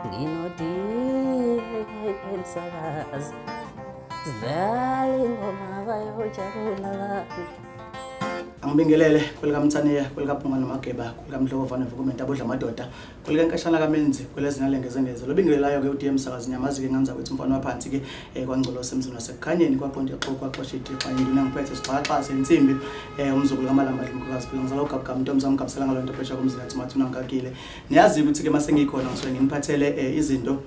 Nginodimsakazi sidlala ingoma bayojabula abantu. Angibingelele kwelikaMthaniya, kwelikaPhunga noMageba, kwelikaMdlokovane Vukumenta abodla amadoda, kwelikaNkashana kaMenzi, kwelezinalengezengeze. Lobingelelayo ke uDM Sakazi Nyamazi ke nganza kwethu umfana waphansi ke kwaNgcolosi emzini wasekukhanyeni kwaqonda ixoku kwaxosha idixa induna ngiphethe sixhaxha sensimbi umzukulu kaMalamba Dlumkhokazi phela ngizala uGabugaba ntombi zami gabisela ngalo nto phesha komzila Thumathuna ngikakile. Niyazi ukuthi ke mase ngikhona ngisuke nginiphathele izinto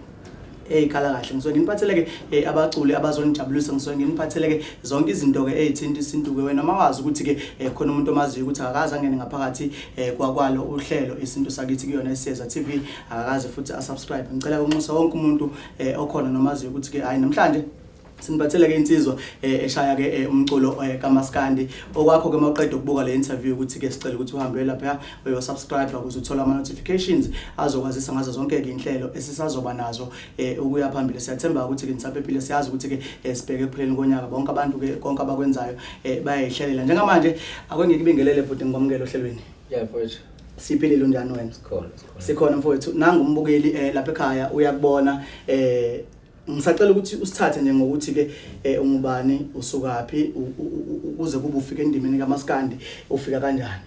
eyikhala kahle, ngisuke nginiphathele ke abaculi abazonijabulisa, ngisuke nginiphathele ke zonke izinto ke ezithinta isintu ke. Wena mawazi ukuthi ke khona umuntu omaziyo ukuthi akakaze angene ngaphakathi kwakwalo uhlelo isintu sakithi kuyona iSiyeza TV, akakaze futhi asubscribe. Ngicela ukunxusa wonke umuntu okhona nomaziyo ukuthi ke hayi namhlanje siniphathele ke insizwa eshaya ke umculo kaMaskandi. Okwakho ke mawuqeda ukubuka le interview ukuthi ke sicela ukuthi uhambe lapha uyo subscribe ukuze uthole ama notifications azokwazisa ngazo zonke ke inhlelo esisazoba nazo ukuya phambili. Siyathemba ukuthi ke nisaphephile, siyazi ukuthi ke sibheke ekupheleni konyaka, bonke abantu ke konke abakwenzayo bayayihlelela. Njengamanje ake ngikubingelele bhuti, ngikwamukele ohlelweni. Yeah mfowethu. Siphilile, unjani wena? Sikhona, sikhona. Sikhona mfowethu. Nangu umbukeli lapha ekhaya uyakubona. Ngisacela ukuthi usithathe nje ngokuthi ke ungubani, usukaphi, ukuze kube ufike endimeni kaMaskandi ufika kanjani?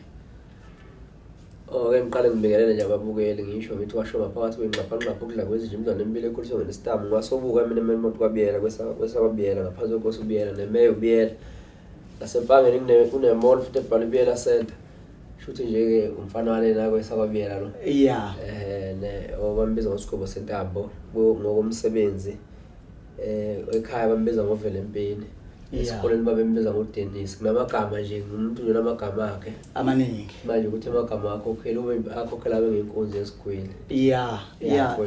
Okay, ngiqale ngibingelele nje ababukeli, ngisho ngithi washo ngaphakathi kwengxapha ukudla kwezinja imidlalo emibili ekhuliswe ngelesitamu. Ngasobuka mina emuntu kwaBiyela kwesakwabiyela ngaphansi kwenkosi uBiyela nemeya uBiyela. Nasempangeni kune mall futhi ebhalwe Biyela Center. Shuthi nje ke umfana walena kwesakwabiyela lo. Yeah. Ne obambiza ngosigwebo sentambo ngokomsebenzi. Ekhaya bambiza ngovele empini. Esikoleni babembiza ngoDennis. Kunamagama nje, ngumuntu nje namagama akhe amaningi. Manje ukuthi amagama akhokhela ube akhokhela abe ngenkunzi yesigwili. Yeah, yeah.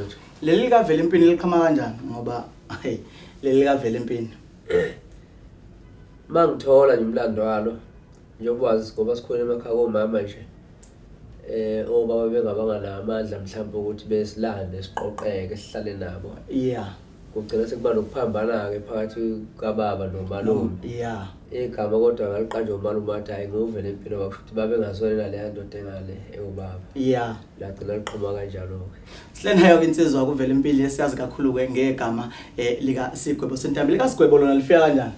Leli likavele empini liqhama kanjani ngoba hey leli likavele empini. Mangithola nje umlando walo njengoba wazi ngoba sikhona emakhaya komama nje obaba bengabanga namandla mhlawumbe ukuthi besilande siqoqeke sihlale nabo. Yeah. Kugcina sekuba nokuphambana ke phakathi kababa nomalume. Yeah. Igama kodwa ngaliqanjwa umalume wathi hayi nguvele empilo wakusho ukuthi babengazwele naleya ndoda engale ewubaba. Yeah. Lagcina liqhuma kanjalo ke. Silenayo ke insizwa kuvele impilo esiyazi kakhulu ke ngegama lika Sigwebo Sentambo. Lika Sigwebo lona lifika kanjani?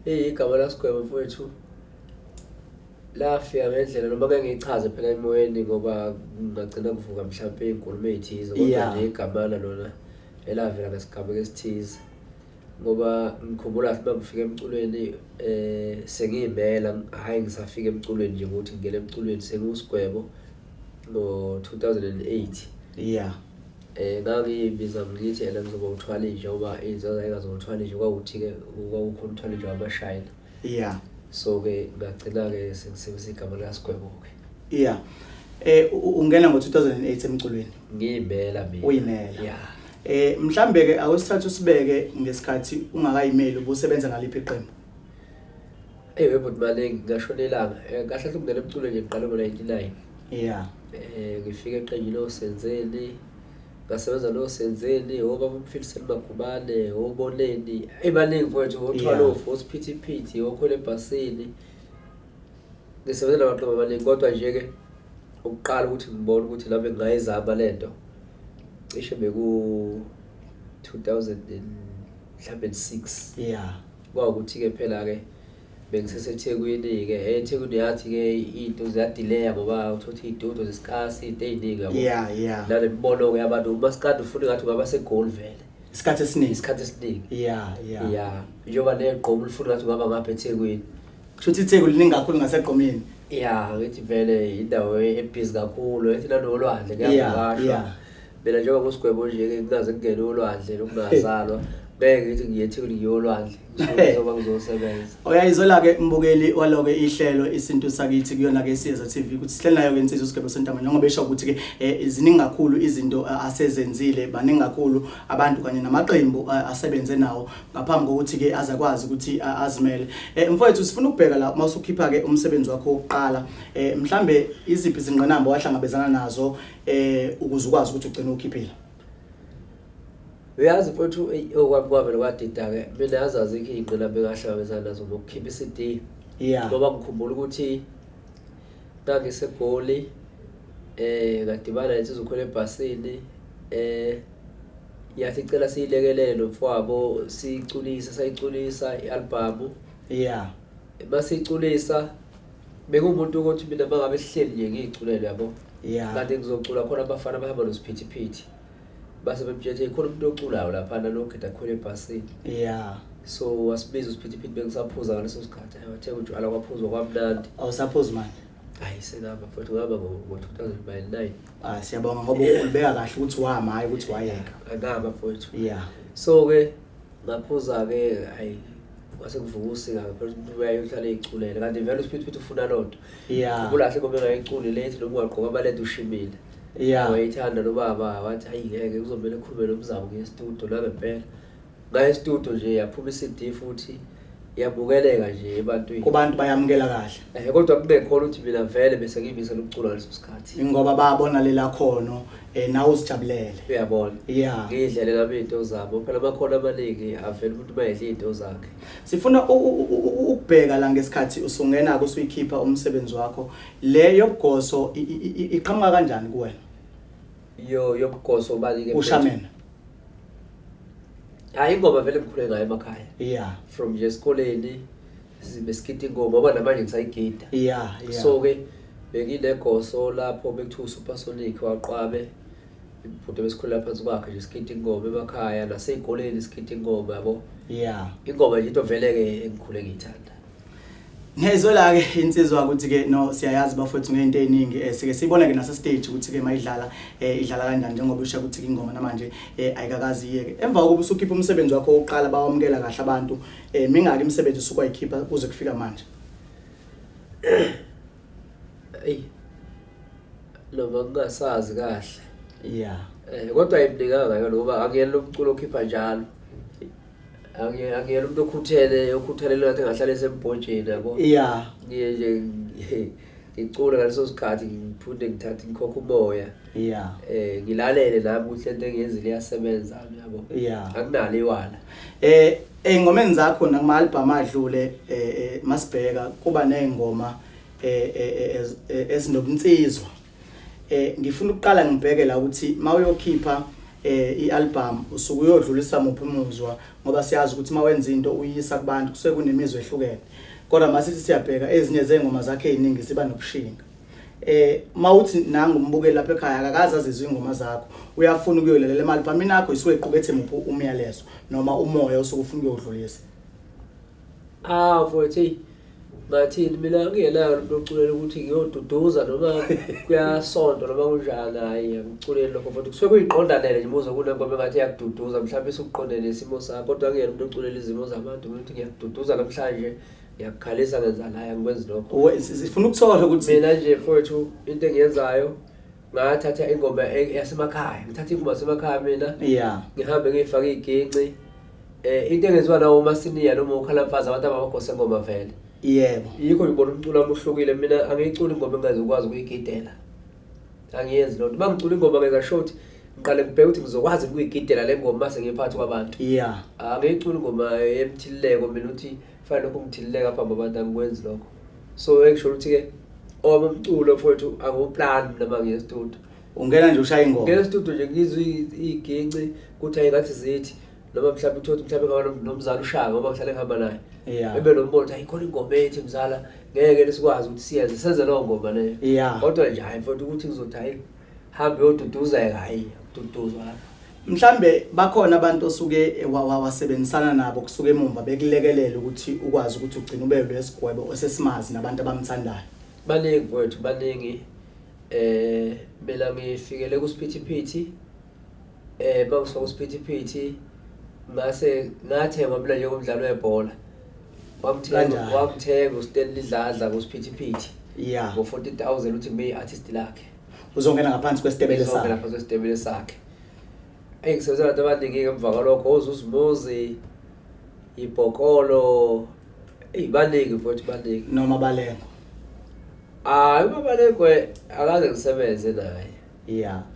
Igama la Sigwebo mfowethu lafika ngendlela noma ngeke ngichaze phela emoyeni ngoba ngagcina kuvuka mhlawumbe inkulumo ezithize kodwa nje igamana lona elavela ngesigameko esithize ngoba ngikhumbula ukuthi mangifika emculweni sengiyimela, hayi ngisafika emculweni nje ukuthi ngingena emculweni sengiwuSigwebo ngo-2008. Yeah. Ngangiyibiza ngithi ena ngizoba uthwala ngoba inzaza engazothwala nje kwakuthi ke kwakukhona uthwala nje wamashayina. Yeah. So ke ngagcina ke sengisebenzisa igama likaSigwebo ke. Yeah. Ungena ngo-2008 emculweni. Ngiyimela mina. Uyimela. Yeah. Mhlambe ke awusithatha usibeke ngesikhathi ungakayimeli ubusebenza ngaliphi iqembu? Webhuti maningi ngashonelanga. Kahle kahle ukungena emculweni nje ngiqale ngo-99. Yeah. Ngifike eqenjini loSenzeni. Ngasebenza noSenzeni, obaba uMfiliseni Magubane, oboneni. Ebaningi mfowethu, othwalofu, osiphithiphithi, okhwela ebhasini. Ngisebenza namaqembu amaningi kodwa nje ke ukuqala ukuthi ngibone ukuthi nami ngingayizama lento. Cishe beku 2006. Yeah. Kwawukuthi ke phela ke bengiseseThekwini ke, eThekwini yathi ke into ziyadileya ngoba uthothi idudo zesikasi into eziningi yabo. Yeah, yeah. Nalemibono ke yabantu umasikandi ufuna ngathi ungaba seGoli vele. Isikhathi esiningi. Isikhathi esiningi. Yeah, yeah. Yeah. Njengoba negqomu lifuna ngathi ungaba ngapha eThekwini. Kusho ukuthi iTheku liningi kakhulu ngasegqomini. Yeah, ngithi vele indawo ebhizi kakhulu, ethi nanolwandle kuyavakashwa. Mina njengoba nguSigwebo nje ke ngingaze ngingene olwandle lokungazalwa. Ngeke ngithi ngiye eThekwini ngiyolwandle, ngizoba ngizosebenza. Uyayizwela ke mbukeli waloke ihlelo isintu sakithi kuyona ke Siyeza TV ukuthi sihleli nayo ke insizwa uSigwebo Sentambo njengoba esho ukuthi ke ziningi kakhulu izinto asezenzile, baningi kakhulu abantu kanye namaqembu asebenze nawo ngaphambi kokuthi ke azakwazi ukuthi azimele. Mfowethu sifuna ukubheka la mawusukhipha ke umsebenzi wakho wokuqala, mhlambe iziphi izingqinamba wahlangabezana nazo ukuze ukwazi ukuthi ugcine ukhiphile? Uyazi mfowethu okwami kwavele kwadida-ke mina yazi azikho iy'ngqinamba engahlangabezana nazo ngokukhipha i-CD. Yeah. Ngoba ngikhumbula ukuthi ngangiseGoli Ngadibana nensizwa ukhwela ebhasini, yathi icela siyilekelele nomfowabo siyiculise, sayiculisa i-albhamu. Masiyiculisa bekuwumuntu ukuthi mina uma ngabe sihleli nje ngiyiculele, yabo. Kanti ngizocula khona abafana abahamba nosiphithiphithi. Base bemtshela ukuthi khona umuntu oculayo laphana nogida khona ebhasini. So wasibiza usiphithiphithi, bengisaphuza ngaleso sikhathi. Hayi, wathenga utshwala kwaphuzwa kwamnandi. Awusaphuzi manje? Hayi, sengihamba futhi, ngihamba ngo-2009. Ah, siyabonga ngoba ulibeka kahle ukuthi wama, hayi ukuthi wayeka. Angihamba mfowethu. So-ke ngaphuza-ke, hayi kwase kuvuka usika-ke phela umuntu uyaye uhlale ey'culele, kanti vele usiphithiphithi ufuna loo nto. Khumbula kahle ingoma engayiculi le ethi noma ungagqoka amaledi ushimile. Wayethanda lo baba, wathi hayi ngeke kuzomele ekhulume nomzamo ngiye estudio nangempela. Ngaya estudio nje yaphuma i-CD futhi yabukeleka nje ebantwini. Kubantu bayamukela kahle. Kodwa kube khona ukuthi mina vele bese ngiyimisela ukucula ngaleso sikhathi. Ngoba babona lela khono, nawe uzijabulele. Uyabona. Ngiyidlele nami izinto zabo. Phela amakhono amaningi avela umuntu mayedla izinto zakhe. Sifuna ukubheka la ngesikhathi usungena usuyikhipha umsebenzi wakho. Le yobugoso iqhamuka kanjani kuwena? Yo yobugoso bani ke? Ushamena. Hayi, ingoma vele ngikhule ngayo emakhaya. From nje esikoleni besigida ingoma ngoba namanje ngisayigida. So ke benginegoso lapho bekuthiwa Supersonic waqwabe ibhuti besikhulula phansi kwakhe nje sigida ingoma emakhaya nasey'koleni sigida ingoma, yabo. Ingoma nje into vele ke engikhule ngiyithanda. Ngezwe la ke insizwa ukuthi ke no siyayazi bafowethu ngento eziningi, sike sibone ke nase stage ukuthi ke mayidlala, idlala kanjani njengoba usho ukuthi ingoma namanje ayikakazi iyeke. Emva kokuba usukhipha umsebenzi wakho wokuqala bawamukela kahle abantu, mingaki imisebenzi usuke wayikhipha kuze kufika manje? Ey. Noma ngingasazi kahle. Kodwa ayimnikanga yona ngoba akuyena lo mculo okhipha njalo. Angiyena umuntu okhuthelele ngathi engahlala esembhojeni, yabo. Ngiye nje ngicule ngaleso sikhathi ngiphinde ngithathe ngikhokhe umoya. Ngilalele nami ukuthi lento engiyenzile iyasebenza, yabo. Akunalo iwala. Ey'ngomeni zakho nakuma album adlule, masibheka kuba nezingoma ezinobunsizwa. Ngifuna ukuqala ngibheke la ukuthi mawuyokhipha i-album usuke uyodlulisa muphi umuzwa, ngoba siyazi ukuthi mawenza into uyisa kubantu kusuke kunemizwa ehlukene. Kodwa masithi siyabheka ezinye zezingoma zakhe eziningi ziba nobushinga. Mawuthi nanga umbukeli lapha ekhaya akakaze azizwe ingoma zakho, uyafuna ukuyoyilalela ema-albumini yakho, isuke iqukethe muphi umyalezo noma umoya osuke ufuna ukuyodlulisa? Mfowethu, ngathini mina ngingenayo umuntu oculela ukuthi ngiyoduduza noma kuyasontwa noma kunjani, hhayi angiculeli lokho futhi kusuke kuyiqondanele nje umuzwa kunengoma engathi iyakududuza mhlawumbe isukuqondene nesimo sakho, kodwa angiyena umuntu oculela izimo zabantu ukuthi ngiyakududuza namhlanje ngiyakukhalisa ngenza la, angikwenzi lokho. Sifuna ukuthola ukuthi mina nje mfowethu into engiyenzayo ngathatha ingoma yasemakhaya, ngithatha ingoma yasemakhaya mina. Ngihambe ngiyifake iginci. Into engenziwa nawo uMasiniya noma uKhalamfazi abantu abamagosa engoma vele. Yikho ngibona umculo wami uhlukile, mina angiyiculi ingoma engingazukwazi ukuyigidela. Angiyenzi loo nto. Uma ngicula ingoma ngenza sure ukuthi ngiqale ngibheke ukuthi ngizokwazi ukuyigidela le ngoma mase ngiyiphathi kwabantu. Angiyiculi ingoma emthileko mina ukuthi fanele lokho ngithileka phambi kwabantu, angikwenzi lokho. So engisho ukuthi-ke owami umculo mfowethu angiwuplani mina uma ngiya estudio. Ungena nje ushaya ingoma. Ngena estudio nje ngizwe iginci ukuthi hayi ngathi zithi noma mhlawumbe uthole ukuthi mhlawumbe ngaba nomzala ushaka ngoba ngihlale ngihamba naye. Ebe nombono ukuthi hayi khona ingoma ethi mzala ngeke lesikwazi ukuthi siyenze, senze leyo ngoma leyo. Kodwa nje hayi mfowethu ukuthi ngizothi hayi hambe uyoduduzeka, hayi akududuzwa lapha. Mhlambe bakhona abantu osuke wasebenzisana nabo kusuka emumva bekulekelela ukuthi ukwazi ukuthi ugcine ube lesigwebo osesimazi nabantu abamthandayo. Baningi mfowethu, baningi. Mina ngifikele kusiphithiphithi. Mangisuka kusiphithiphithi ngase ngathengwa mina njengomdlali webhola. Kanjani? Wamthenga uStanley Dladla kusiphithiphithi. Ngo 40,000 uthi ngibe i-artist lakhe. Uzongena ngaphansi kwesitebele Ngizongena sakhe. ngaphansi kwesitebele sakhe. Eyi, ngisebenza nabantu abaningi emva kwalokho, oZuzimuzi, Ibhokolo, eyi baningi mfowethu, baningi. Noma Balengo. Hayi, uMabalengwe akaze ngisebenze naye.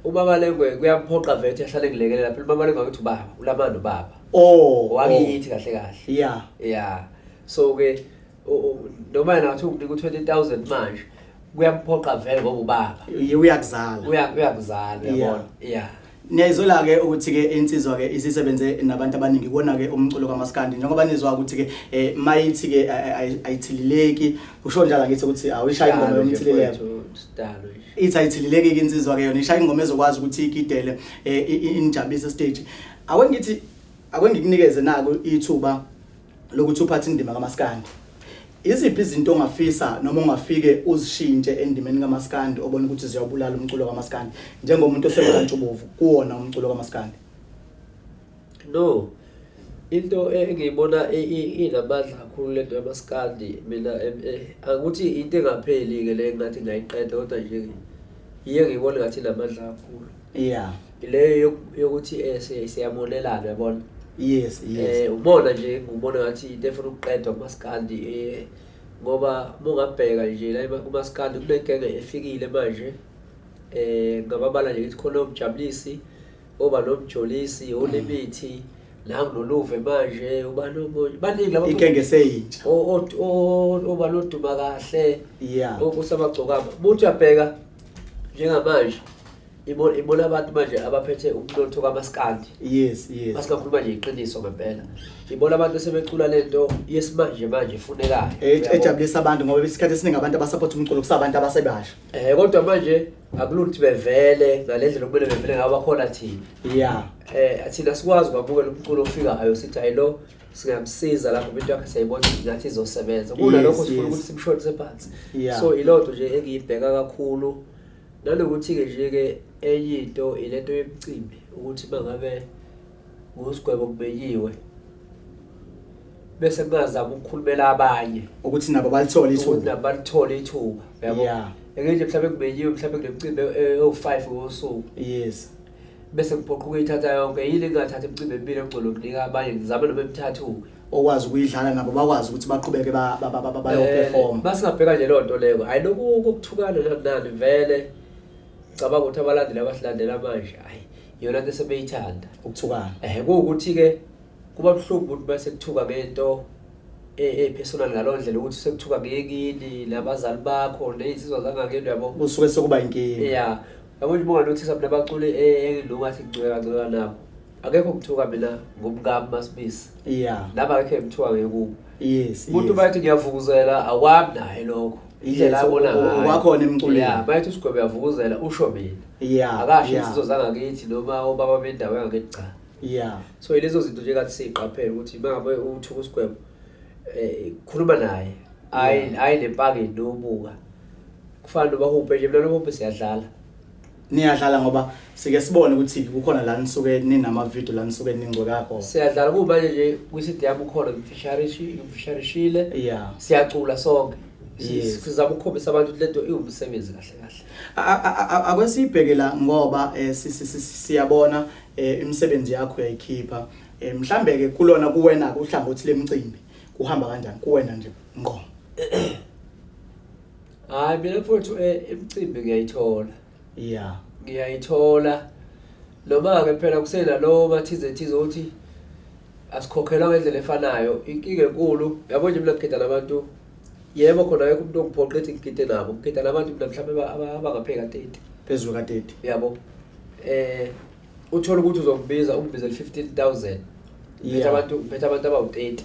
UMabalengwe kuyamphoqa vele ukuthi ahlale ngilekelela. Phela uMabalengwe angithi ubaba, ulamani ubaba. Wakithi kahle kahle. So ke noma yena ngathi unginika u-20,000 manje. Kuyamphoqa vele ngoba ubaba. Uyakuzala. Uyakuzala, uyabona. Yeah. Niyayizwela ke ukuthi ke insizwa ke isisebenze nabantu abaningi kuwona ke umculo kaMaskandi, njengoba nizwa ukuthi ke mayithi ke ayithilileki, usho njalo ngithi ukuthi awuyishaya ingoma yomthilileko. Sidalo nje. Ithi ayithilileki ke insizwa ke yona ishaya ingoma ezokwazi ukuthi igidele, inijabulise stage. Ake ngithi ake ngikunikeze nako ithuba lokuthi uphathe indima kaMaskandi. Iziphi izinto ongafisa noma ongafike uzishintshe endimeni kaMaskandi obona ukuthi ziyawubulala umculo kaMaskandi njengomuntu osemnkantshubovu kuwona umculo kaMaskandi? No. Into engiyibona inamandla kakhulu lento yamaskandi mina, akuthi into engapheli ke le ngathi ngayiqeda, kodwa nje iye ngiyibona ngathi inamandla kakhulu. Leyo yokuthi siyamonelana, uyabona. Yes. Ubona nje ngubona ngathi into efuna ukuqedwa kumaskandi, ngoba mungabheka nje la kumaskandi kunengenge efikile manje, ngababala nje ngithi khona omjabulisi, oba nomjolisi, olemithi, nangu noluve manje, uba nomunye baningi laba. Igenge seyintsha. Oba loduma kahle. Okusabagcokama. Muthi uyabheka njengamanje ibona abantu manje abaphethe umnotho kaMaskandi. Yes. Masingakhuluma nje iqiniso ngempela. Ibona abantu sebecula lento yesimanje manje efunekayo. Ejabulisa abantu ngoba isikhathi esiningi abantu abasupport umculo kusabantu abasebasha. Kodwa manje akulula ukuthi bevele ngalendlela okumele bevele ngayo bakhona thina. Thina sikwazi ukwamukela umculo ofikayo sithi hayi lo singamsiza lapho into yakhe siyayibona ngathi izosebenza. Kunalokho sifuna ukuthi simshonise phansi. So ilonto nje engiyibheka kakhulu. Nanokuthi-ke nje-ke enye into ilento yemicimbi ukuthi mangabe ngusigwebo kubekiwe bese kungazama ukukhulumela abanye ukuthi nabo balithole ithuba, ukuthi nabo balithole ithuba, uyabo. Ngithi mhlawumbe kubekiwe mhlawumbe kunemicimbi ewu-5 ngosuku. Bese ngiphoqa ukuyithatha yonke, yini engingathatha imicimbi emibili engcono ukunika abanye, ngizame noma emithathu-ke. Okwazi ukuyidlala nabo bakwazi ukuthi baqhubeke bayoperform. Masingabheka nje leyo nto leyo, hhayi lokhu kokuthukana nani nani vele ngicabanga ukuthi abalandeli abasilandela manje, hhayi iyona nto esebeyithanda. Ukuthukana. Kuwukuthi-ke kuba buhlungu ukuthi bese kuthuka ngento e-personal ngaleyo ndlela ukuthi sekuthuka ngekini nabazali bakho nezinsizwa zangakini, uyabo. Kusuke sekuba inkinga. Yeah. Yabo nje unganothisa mina abaculi engingathi ngicweka ngcweka nabo. Akekho ngithuka mina ngomkami Masibisi. Nami akekho engithuka ngekubo. Umuntu bathi ngiyavukuzela akwami naye lokho. Indlela abona ngayo. Okwakhona emculweni. Yeah, bathi usigwebo uyavukuzela usho mina. Akasho insizwa zangakithi noma obaba bendawo yangakithi cha. So lezo zinto nje kathi siqaphele ukuthi mangabe uthuka usigwebo khuluma naye. Hayi nempaki nobuka. Kufana noba Huphe nje mina noHuphe siyadlala. Niyadlala ngoba sike sibone ukuthi kukhona la nisuke ninama video la nisuke ningcweka khona. Siyadlala kuba nje kwi-CD yami ukhona ngimfisharishile. Siyacula sonke. Sizama ukukhombisa abantu ukuthi lento iwumsebenzi kahle kahle. Akwesibheke la ngoba siyabona imisebenzi yakho uyayikhipha. Mhlambe ke kulona kuwena uhlangothi lemicimbi kuhamba kanjani kuwena nje ngqo? Hayi mina mfowethu imicimbi ngiyayithola. Ngiyayithola. Noma ke phela kusenalo bathize thize ukuthi asikhokhelwa ngendlela efanayo. Inkinga enkulu yabo nje mina ngigida nabantu, yebo khona akekho umuntu ongiphoqa ethi ngigide nabo, ngigida nabantu mina mhlawumbe abangapheki ka-30. Phezulu ka-30. Yabo. Uthola ukuthi uzombiza umbizele 15,000. Ngiphethe abantu abawu-30.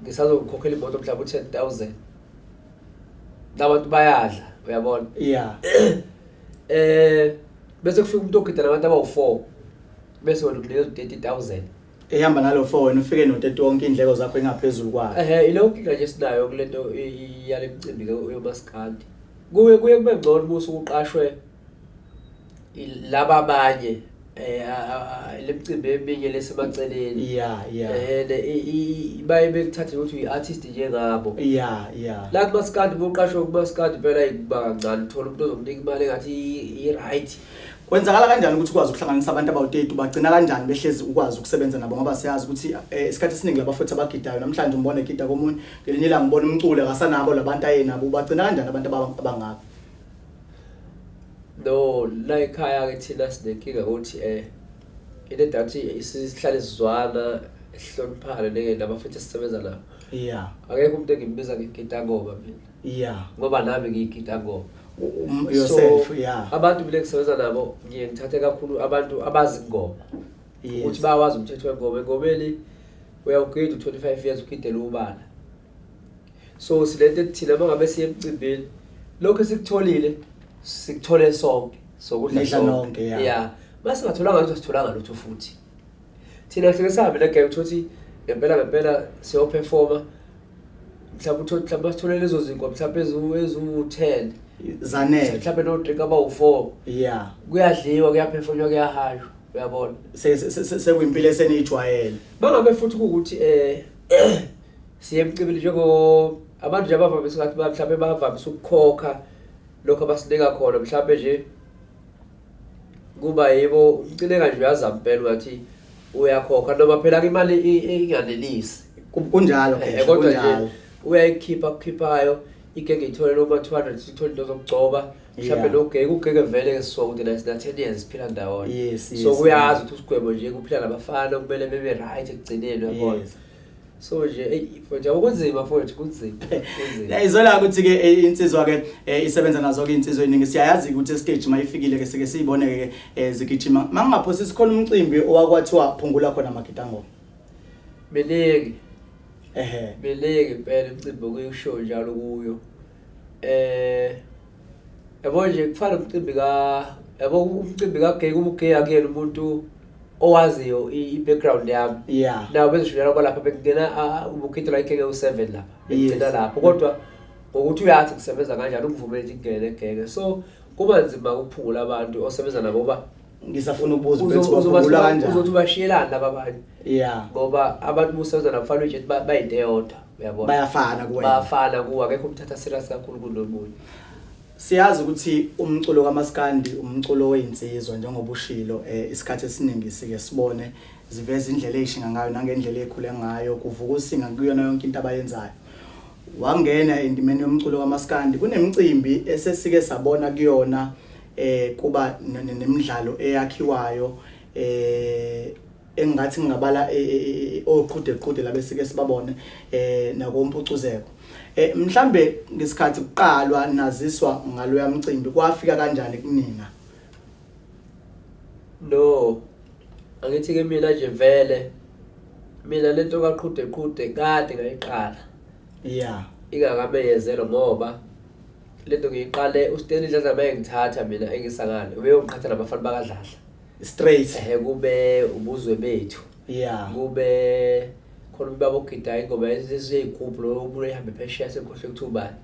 Ngisazokukhokhela imoto mhlawumbe u-10,000. Labantu bayadla, uyabona? Bese kufika umuntu ogida nabantu abawu-4. Bese wena ukunikeza u-30,000. Ehamba nalo 4 wena ufike no-30 wonke indleko zakho engaphezulu kwayo. Ileyo nkinga nje esinayo kule nto yale micimbi ke yomaskandi. Kuye kube ngcono uma usuqashwe laba abanye, le micimbi eminye lesemaceleni. Baye bekuthathe ukuthi uyi-artist njengabo. La kumaskandi boqashwe kumaskandi phela ikuba kancane, uthola umuntu ozokunika imali engathi i-right. Kwenzakala kanjani ukuthi ukwazi ukuhlanganisa abantu abawu-30, bagcina kanjani behlezi ukwazi ukusebenza nabo, ngoba siyazi ukuthi isikhathi esiningi labafowethu abagidayo namhlanje umbona egida komunye, ngelinye ilanga ubona umculo akasanabo labantu ayenabo, bagcina kanjani abantu abangaka? No, la ekhaya ke thina sinenkinga ukuthi into edathi sihlale sizwana, sihloniphane nabafethu esisebenza nabo. Akekho umuntu engimbiza ngegida ngoba mina. Ngoba nami ngiyigida ngoma. Yourself. So, abantu mina engisebenza nabo ngiye ngithathe kakhulu abantu abazi ingoma. Ukuthi bayawazi umthetho wengoma. Engomeni uyawugida u-25 years ugidela ubala. So silento ethina mangabe siye emcimbini lokho esikutholile sikuthole sonke, sokudla Nidla sonke. nonke, yeah. Yeah. Masingatholanga lutho sitholanga lutho futhi. Thina sike sihambe negenge uthole ngempela ngempela siyoperforma mhlawumbe uthole mhlawumbe sithole lezo zinkwa mhlawumbe eziwu-10 Zanele. mhlawumbe no-drink abawu-4. Kuyadliwa, kuyaperformwa, kuyahaywa, uyabona. Sekuyimpilo eseniyijwayele. Mangabe futhi kuwukuthi siye emcimbini njengo abantu nje abavamise ngathi mhlawumbe bavamise ukukhokha lokho abasinika khona mhlawumbe nje kuba yibo umcineka nje uyazama impela ungathi uyakhokha noma phela imali inganelisi. Kunjalo Khehla, Kodwa nje kunjalo. uyayikhipha akukhiphayo igenge ithole noma 200 ithole into zokugcoba mhlawumbe nogeke ugeke vele so ukuthi na sina 10 years siphila ndawonye. So kuyazi ukuthi usigwebo nje kuphila nabafana kumele bebe right ekugcineni uyabona. So nje hey mfowethu yabo kunzima mfowethu kunzima. Kunzima. Izola ukuthi ke insizwa ke isebenza nazo ke insizwa eningi siyayazi ukuthi stage mayifikile ke sike siyibone ke zigijima. Mangingaphosi sikhona umcimbi owakwathiwa phungula khona amagidangoma. Miningi. Miningi impela imicimbi okuyisho njalo kuyo. Yabo nje kufana umcimbi ka yabo umcimbi ka gay kuba ugay akuyena umuntu owaziyo i-background yami. Nawo bezishuyela ngoba lapha bekungena ubukhetho la igenge u7 lapha. Bekugcina lapho kodwa ngokuthi uyathi kusebenza kanjani ukuvumela ukuthi kungene egenge. So kuba nzima ukuphungula abantu osebenza nabo ngoba Ngisafuna ukubuza ukuthi baphungula kanjani. Uzothi ubashiyelana laba abanye. Ngoba abantu bosebenza nabo kufanele nje bayinto eyodwa, uyabona. Bayafana kuwena. Bayafana kuwe, akekho umthatha serious kakhulu kunomunye. Siyazi ukuthi umculo kaMaskandi umculo weyinsizwa njengoba ushilo isikhathi esiningi sike sibone ziveza indlela eyishinga ngayo nangendlela ekhule ngayo kuvuka usinga kuyona yonke into abayenzayo. Wangena endimeni yomculo kaMaskandi kunemicimbi esesike sabona kuyona kuba nemidlalo eyakhiwayo engathi ngingabala oqhude qhude labe sike sibabone nakompucuzeko. Mhlambe ngesikhathi kuqalwa naziswa ngaloya mcimbi kwafika kanjani kunina? No, angithi ke mina nje vele mina lento kaqhude qhude kade ngayiqala. Ingakameyezelwa ngoba lento ngiyiqale uStanley Dladla bayengithatha mina engisangale ubeyongiqhatha nabafana bakaDladla. Straight. Kube ubuzwe bethu. Kube khona ubaba ogida ingoma eziyigubhu lo ubuye ehambe phesheya sekhohle ukuthi ubani.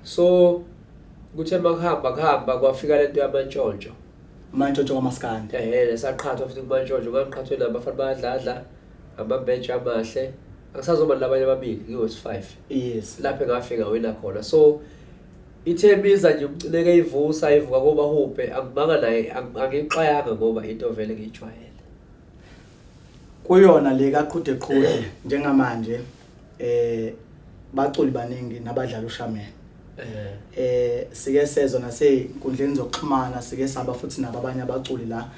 So kuthe makuhamba kuhamba kwafika lento yamantshontsho. Amantshontsho kaMaskandi. Lesaqhathwa futhi kumantshontsho kwaqhathwe nabafana bakaDladla amabheja amahle. Akusazoba labanye ababili ngiwes 5. Lapho engafika wena khona. So ithembiza nje umcineke ivusa ivuka kuba hubhe angibanga naye angixwayanga ngoba into vele ngiyijwayele. Kuyona le kaqhude qhude njengamanje baculi baningi nabadlala ushameni. Sike sezwa nasenkundleni zokuxhumana sike saba futhi nabo abanye abaculi la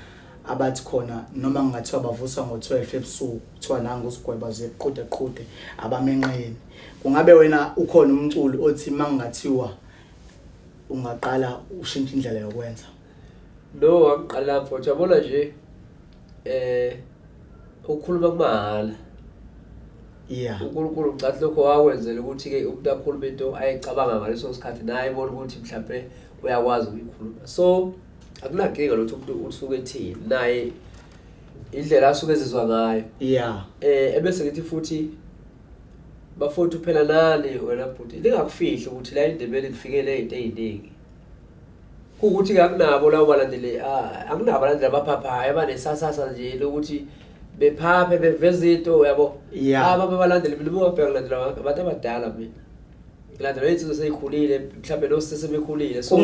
abathi khona noma ngingathiwa bavuswa ngo-12 ebusuku kuthiwa nangu usigweba zeqhude qhude abamenqeni. Kungabe wena ukhona umculi othi mangingathiwa ungaqala ushintshe indlela yokwenza? No, angiqala mfowethu yabona nje ukukhuluma kumahala. uNkulunkulu ucathi lokho wakwenzela ukuthi ke umuntu akhulume into ayicabanga ngaleso sikhathi naye ebona ukuthi mhlambe uyakwazi ukuyikhuluma. So akunankinga lokho umuntu usuke ethini naye indlela asuke ezizwa ngayo. Ebese ngithi futhi bafowethu phela nani wena bhuti lingakufihli ukuthi la indebele lifikele izinto eziningi. Kuwukuthi ke akunabo labo balandeli, akunabo abalandeli abaphaphayo abanesasasa nje lokuthi bephaphe beveze into uyabo. Aba balandeli mina ungabheka kulandela abantu abadala mina. Ngilandela insizwa seyikhulile mhlambe lo sesebekhulile. So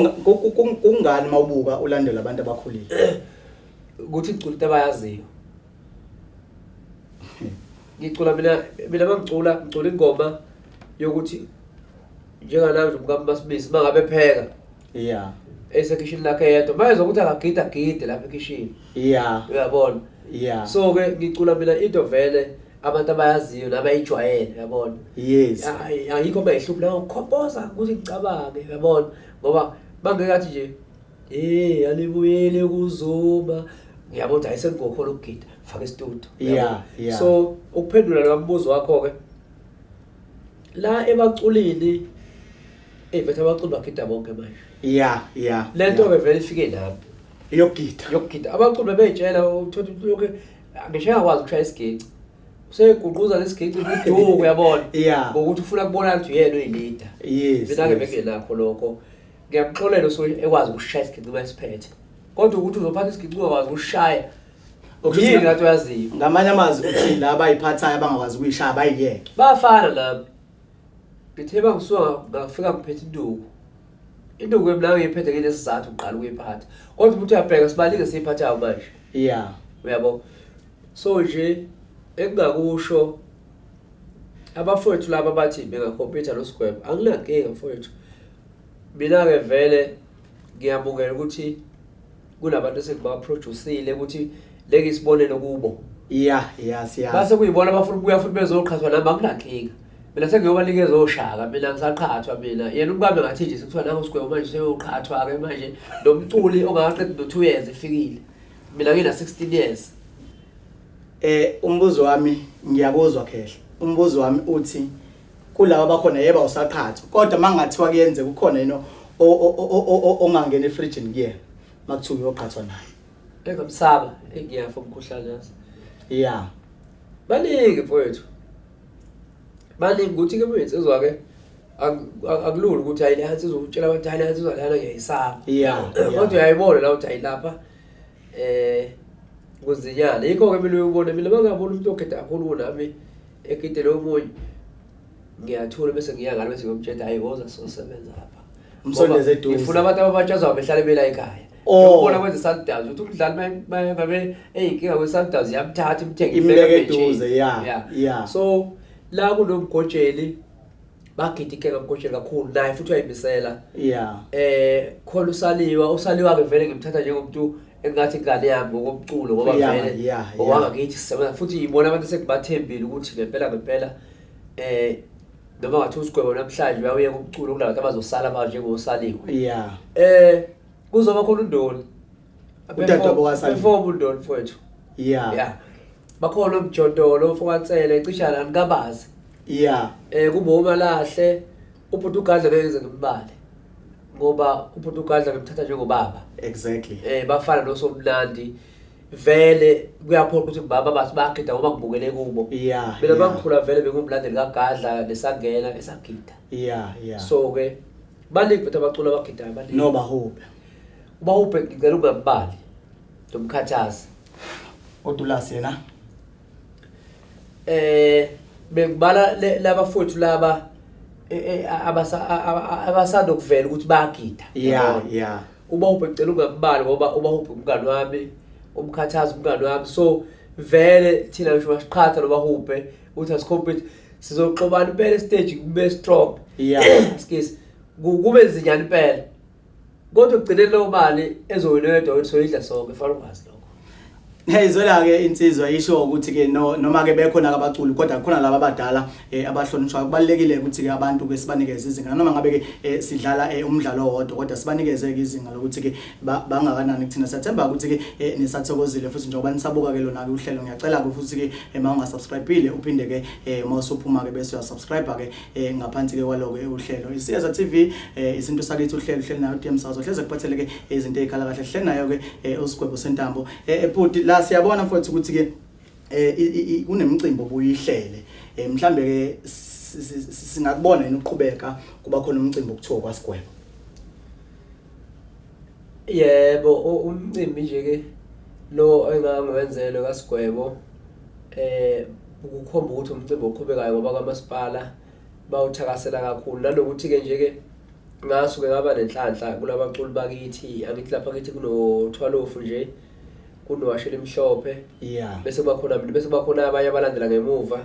Kungani mawubuka ulandela abantu abakhulile? Ukuthi ngicula into abayaziyo. Ngicula mina mangicula ngicula ingoma yokuthi njenganami nje umkami Masibisi mangabe epheka. Esekhishini lakhe yedwa mayezwa ukuthi akagida gide lapha ekhishini. Uyabona? So ke ngicula mina into vele Abantu abayaziyo nabayijwayele, uyabona. Yes. Ayikho bayihluphi la ukukhompoza ukuthi ngicabange, uyabona, ngoba bangekathi nje hey alibuyele kuZuma, ngiyabona ukuthi ayisengokhona ukugida, faka istudio. So ukuphendula lo mbuzo wakho ke la ebaculini, bethe abaculi bagida bonke manje. Lento ke vele ifike nami. Yokugida. Yokugida. Abaculi bebeyitshela uthola umuntu lokho ngisho engakwazi ukushaya isiginci. Useyiguquza lesiginci uduku, uyabona. Ngokuthi ufuna kubona ukuthi uyena oyi-leader. Mina ke bengenakho lokho. Ngiyamxolela usuke ekwazi ukushaya isiginci masiphethe. Kodwa ukuthi uzophatha isiginci ungakwazi ukushaya. Yini ngathi uyaziyo. Ngamanye amazwi uthi laba ayiphathayo abangakwazi ukuyishaya bayiyeke. Bafana nami. Ngithe bangisuka ngafika ngiphethe induku. Induku mina ngiyiphethe ngenesizathu uqala ukuyiphatha. Kodwa umuntu uyabheka sibalinge siyiphathayo manje. Uyabo. So nje engingakusho abafowethu laba bathi bengakhompyutha noSigwebo, anginankinga mfowethu. Mina ke vele ngiyamukela ukuthi kunabantu esekubaproducile ukuthi lengisibonele kubo. Siyazi. Base kuyibona abafuna ukubuya futhi bezoqhathwa nami, anginankinga. Mina sengiyobanikeza oshaka, mina ngisaqhathwa mina. Yena ubambe ngathi nje sekuthiwa nangu Sigwebo manje seyoqhathwa ke manje nomculi ongaqedi no 2 years efikile. Mina ngina 16 years. Umbuzo wami ngiyakuzwa Khehla. Umbuzo wami uthi kulabo abakhona yeba usaqhathwa, kodwa mangathiwa kuyenzeka ukhona yini ongangena efrijini kuyena makuthiwa uyoqhathwa naye. Engamsaba engiyafa umkhuhlane yazi. Baningi mfowethu. Baningi ukuthi ke insizwa ke akulula ukuthi hayi le insizwa utshela abantu hayi le insizwa lana ngiyayisaba. Kodwa uyayibona la ukuthi hayi lapha kunzinyana. Yikho ke mina uyubona mina bangabona umuntu ogeda kakhulu kunami egidele omunye. Ngiyathula bese ngiya ngalo bese ngiyomtshela hayi woza sosebenza lapha. Umsondeze eduze. Ngifuna abantu ababatshazayo behlale bela ekhaya. Ubona kwenze Sundowns ukuthi umdlali babe eyinkinga kwe Sundowns yamthatha imthenge imeke eduze. So la kunomgojeli bagida inkinga kamgojeli kakhulu naye futhi uyayimisela. Khona usaliwa ke vele ngimthatha njengomuntu engathi ingane yami ngokomculo ngoba vele owangakithi sisebenza futhi yibona abantu esekubathembile ukuthi ngempela ngempela noma ngathi uSigwebo namhlanje uyawuyeka umculo kulabantu abazosala manje ngosaliwe. Kuzoba khona uNdoni. Udadewabo kaSaliwe. Perform uNdoni mfowethu. Bakhona uMjondolo mfokaNsele cisha la nikabazi. Kube uMalahle ubhuti uGadla ngeke ngize ngimbale. Ngoba ubhuti uGadla ngimthatha njengobaba. Bafana noSomnandi. Vele kuyaphoqa ukuthi baba bathi bagida ngoba ngibukele kubo. Mina bangikhula vele bengumlandeli kaGadla nesangena esagida. So ke baningi futhi abaculi abagidayo baningi. No Bahube. Bahube ngicela ungambali. Nomkhathazi. Odulasi yena. Bengibala labafowethu laba abasanda ukuvela ukuthi bayagida. Ubahube ngicela ungambali ngoba ubahube umngani wami, umkhathazi umngani wami. So vele thina ngisho masiqhatha nobahube uthi asicompete sizoxobana impela stage kube strong. Excuse. Kube nzinyana impela. Kodwa ugcine leyo mali ezowina yedwa ukuthi soyidla sonke, fanele ukwazi lokho. Hey zola ke insizwa isho ukuthi ke noma ke bekhona abaculi kodwa khona laba abadala abahlonishwayo. Kubalekile ukuthi ke abantu ke sibanikeze izinga noma ngabe ke sidlala umdlalo owodwa kodwa sibanikeze ke izinga lokuthi ke bangakanani kuthina. Siyathemba ukuthi ke nisathokozile futhi njengoba nisabuka ke lona ke uhlelo. Ngiyacela ke futhi ke uma ungasubscribeile uphinde ke uma usuphuma ke bese uyasubscribe ke ngaphansi ke kwaloko uhlelo. Isiyeza TV isinto sakithi uhlelo uhlelo nayo DM Sazo hleze kuphathele ke izinto ezikhala kahle hle nayo ke uSigwebo Sentambo. Bhuti la siyabona mfowethu ukuthi ke kunemicimbi obuyihlele. Mhlambe ke singakubona yini uqhubeka kuba khona umcimbi okuthiwa kwaSigwebo? Yebo, umcimbi nje ke lo engangiwenzele kaSigwebo ukukhomba ukuthi umcimbi oqhubekayo ngoba kamasipala bawuthakasela kakhulu, nanokuthi ke nje ke ngasuke ngaba nenhlanhla kulabaculi bakithi. Angithi lapha kithi kunoThwalofu nje, kunowashela emhlophe. Bese kuba khona mina, bese kuba khona abanye abalandela ngemuva.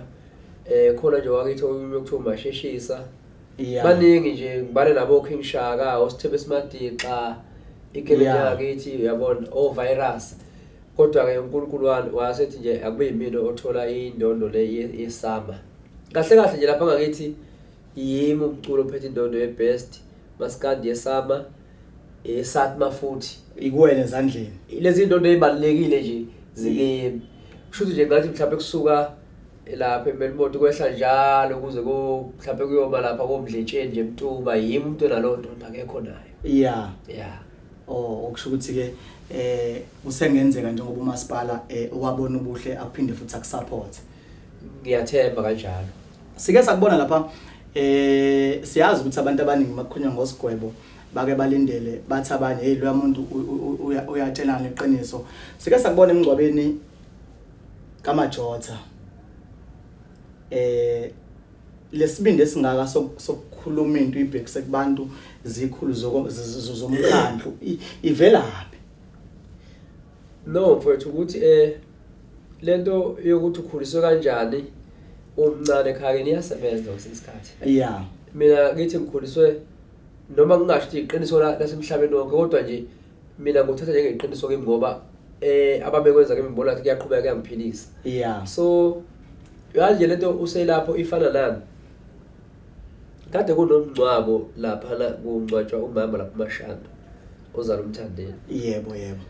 Khona nje wakithi omunye okuthiwa uMasheshisa. Baningi nje, ngibale nabo King Shaka, oSithebe Simadixa, iGele yakithi, uyabona, o Virus. Kodwa-ke uNkulunkulu wasethi nje akube yimina othola indondo le yesama. Kahle kahle nje lapha ngakithi yimi umculo ophethe indondo ye-best maskandi yesama, eSatma futhi. Ikuwena ezandleni. Lezi ndondo ezibalulekile nje zikimi. Kusho ukuthi nje ngathi mhlawumbe kusuka lapha eMelmoth kwehla njalo kuze ko mhlawumbe kuyoma lapha koMdletsheni nje eMtuba, yimi umuntu onalowo ndondo, akekho nayo. Yeah. Yeah. Oh, okusho ukuthi ke usengenzeka njengoba umasipala owabona ubuhle akuphinde futhi akusupport. Ngiyathemba kanjalo. Sike sakubona lapha siyazi ukuthi abantu abaningi makukhulunywa ngosigwebo bake balindele bathi abanye hey lo muntu uyatshelana iqiniso. Sike sakubona emngcwabeni kaMajotha. Lesibindi esingaka sokukhuluma into ibhekise kubantu zikhulu zomkhandlu ivelaphi? No mfowethu, ukuthi lento yokuthi ukhuliswe kanjani umncane ekhaya iyasebenza kwesinye isikhathi. Yeah. Mina ngithi ngikhuliswe noma ngingasho ukuthi iqiniso lasemhlabeni wonke, kodwa nje mina ngikuthatha njengeqiniso kimi ngoba ababekwenza kimi ngibona ukuthi kuyaqhubeka kuyangiphilisa. Yeah. So yazi nje lento uselapho ifana nani? Kade kunomngcwabo lapha la kungcwatshwa umama lapha uMashando ozala uMthandeni. Yebo yebo.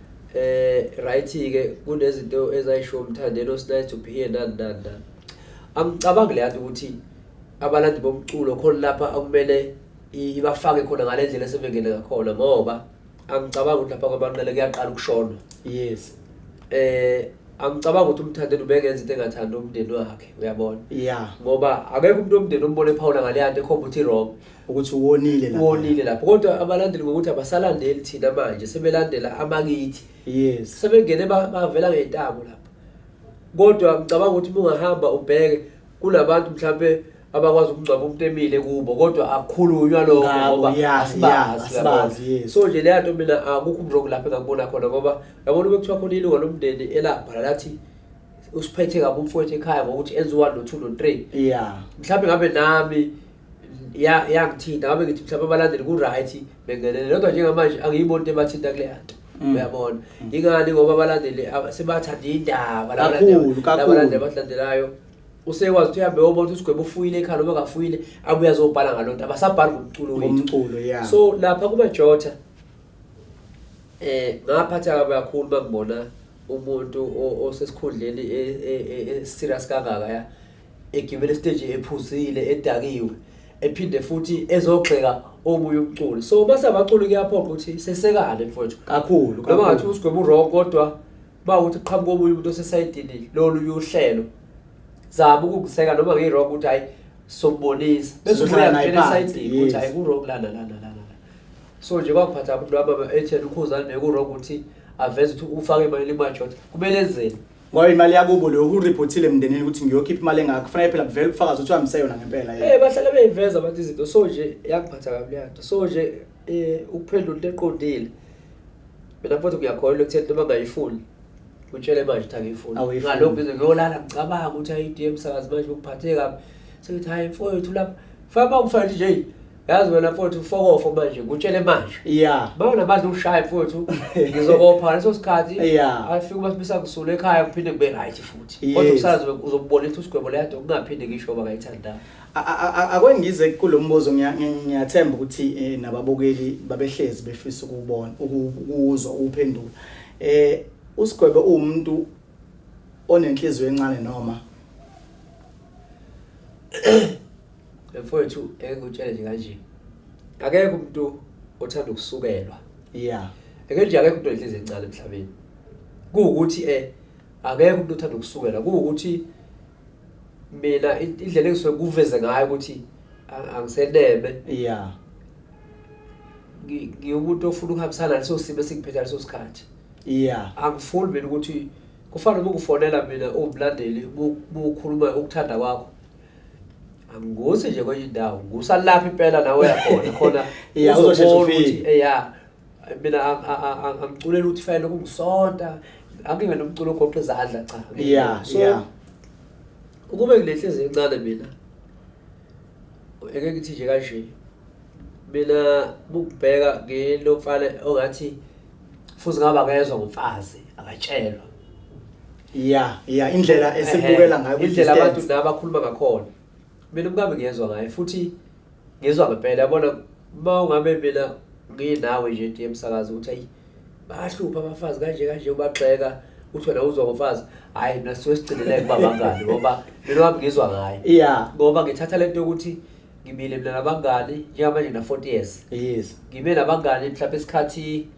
Right ke kunezinto ezayisho uMthandeni osinice to be here nani nani nani. Angicabangi le nto ukuthi abalandi bomculo khona lapha akumele ibafake khona ngale ndlela esebengene ngakhona, ngoba angicabangi ukuthi lapha kwamanqele kuyaqala ukushona. Yes. Angicabangi ukuthi uMthandeni ubengenza into engathandi umndeni wakhe, uyabona? Yeah. Ngoba akekho umuntu womndeni ombone ephawula ngale nto ekhomba ukuthi wrong. Ukuthi uwonile lapha. Uwonile lapha. Kodwa abalandeli ngokuthi abasalandeli thina manje, sebelandela amakithi. Yes. Sebengene bavela ngentamo lapha. Kodwa ngicabanga ukuthi uma ungahamba ubheke kunabantu mhlambe abakwazi ukungcwaba umuntu emile kubo, kodwa akukhulunywa lokho ngoba asibazi, asibazi, yes. So nje leya nto mina akukho umrongo lapha engakubona khona, ngoba yabona ube kuthiwa khona ilunga lomndeni elabhala lathi usiphethe kabi umfowethu ekhaya ngokuthi enze u-1 no-2 no-3. Yeah. Mhlawumbe ngabe nami yangithinta, ngabe ngithi mhlawumbe abalandeli ku-right bengenele, kodwa njengamanje angiyiboni into ebathinta kuleya nto. Uyabona? Ingani ngoba abalandeli sebathanda indaba, labalandeli abalandelayo. Usekwazi ukuthi uhambe uyobona ukuthi uSigwebo ufuyile ekhaya noma akafuyile, abuye azobhala ngaloo nto, abasabhali ngomculo wethu. Ngomculo, yeah. So lapha kuMajotha ngaphatheka kabi kakhulu uma ngibona umuntu osesikhundleni serious kangaka ya, egibele esiteji ephuzile, edakiwe, ephinde futhi ezogxeka omunye umculo. So mase abaculi kuyaphoqa ukuthi sesekane mfowethu. Kakhulu, Noma kakhulu. ngathi uSigwebo wrong, kodwa bawukuthi qhamuka omunye umuntu osesayidini lolu uhlelo. Zama ukukuseka noma ngi-wrong ukuthi hayi sombonisa. Bese Sizohlala ubuya naye kutshela phansi, esayidini ukuthi yes. hayi ku-wrong lana lana lana lana. So nje kwakuphatha abantu laba ethi yena uKhuzani beku-wrong ukuthi aveze ukuthi ufake imali kuMajotha. Kumele enzeni? Ngoba imali yakubo leyo ureportile emndenini ukuthi ngiyokhipha imali engaka, kufanele phela kuvele ubufakazi ukuthi uhambise yona ngempela yena. Bahlale beyiveza abantu izinto. So nje yangiphatha kabi leyo nto. So nje ukuphendula into eqondile. Mina mfowethu ngiyakholelwa ekutheni noma ngayifuni, utshele manje ukuthi angiyifuni. Awuyifuni. Ngalokhu ngize ngiyolala ngicabanga ukuthi hayi i-D M Msakazi manje ukuphathe kabi. Sengithi hayi mfowethu lapha. Faka uma ufake nje, hey, yazi wena mfowethu ufokofo manje, ngutshele manje. Yeah. Bawona bandla ushaya mfowethu, ngizokopha ngaleso sikhathi. Yeah. Afike uma sibisa ngisule ekhaya kuphinde kube right futhi. Yes. Kodwa kusasa uzobona ukuthi usigwebo leya nto kungaphinde ngisho ngoba ngayithanda. Ake ngize kulo mbuzo, ngiyathemba ukuthi nababukeli babehlezi befisa ukubona, ukuzwa, ukuphendula. uSigwebo uwumuntu onenhliziyo encane noma? Mfowethu, engikutshele nje kanje. Akekho umuntu othanda ukusukelwa. Yeah. Ake nje akekho umuntu onenhliziyo encane emhlabeni. Kuwukuthi akekho umuntu othanda ukusukelwa. Kuwukuthi mina indlela engisuke kuveze ngayo ukuthi angiseneme. Yeah. Ngiwumuntu ofuna ukuhambisana naleso simo esingiphethe ngaleso sikhathi. Yeah. Angifuni mina ukuthi kufana noma ukufonela mina uwumlandeli, bukhuluma ukuthanda kwakho. Angusi nje kwenye indawo, ngusalapha impela nawe uyakhona khona. Yeah, uzosheshe Uzobona ufike. ukuthi, yeah, mina angiculeli ukuthi fanele ukungisonta, angibe nomculo ogoqa izandla, cha. Yeah, So, yeah. ukube nginenhliziyo encane mina, eke ngithi nje kanje, mina bukubheka ngilomfana ongathi futhi ngaba ngezwa ngomfazi, akatshelwa. Yeah, yeah, indlela esibukela ngayo, indlela abantu nabakhuluma ngakhona. Mina umkami ngiyezwa ngaye, futhi ngizwa ngempela. Yabona, uma ungabe mina nginawe nje nje emsakazo ukuthi ayi bayahlupha abafazi kanje kanje, ubagxeka uthi wena uzwa ngomfazi, hhayi mina sisuke sigcinele kuba bangani, ngoba mina wami ngizwa ngaye. Ngoba ngithatha lento yokuthi ngimile mina nabangani njengamanje ngina-40 years. Ngime nabangani mhlawumbe isikhathi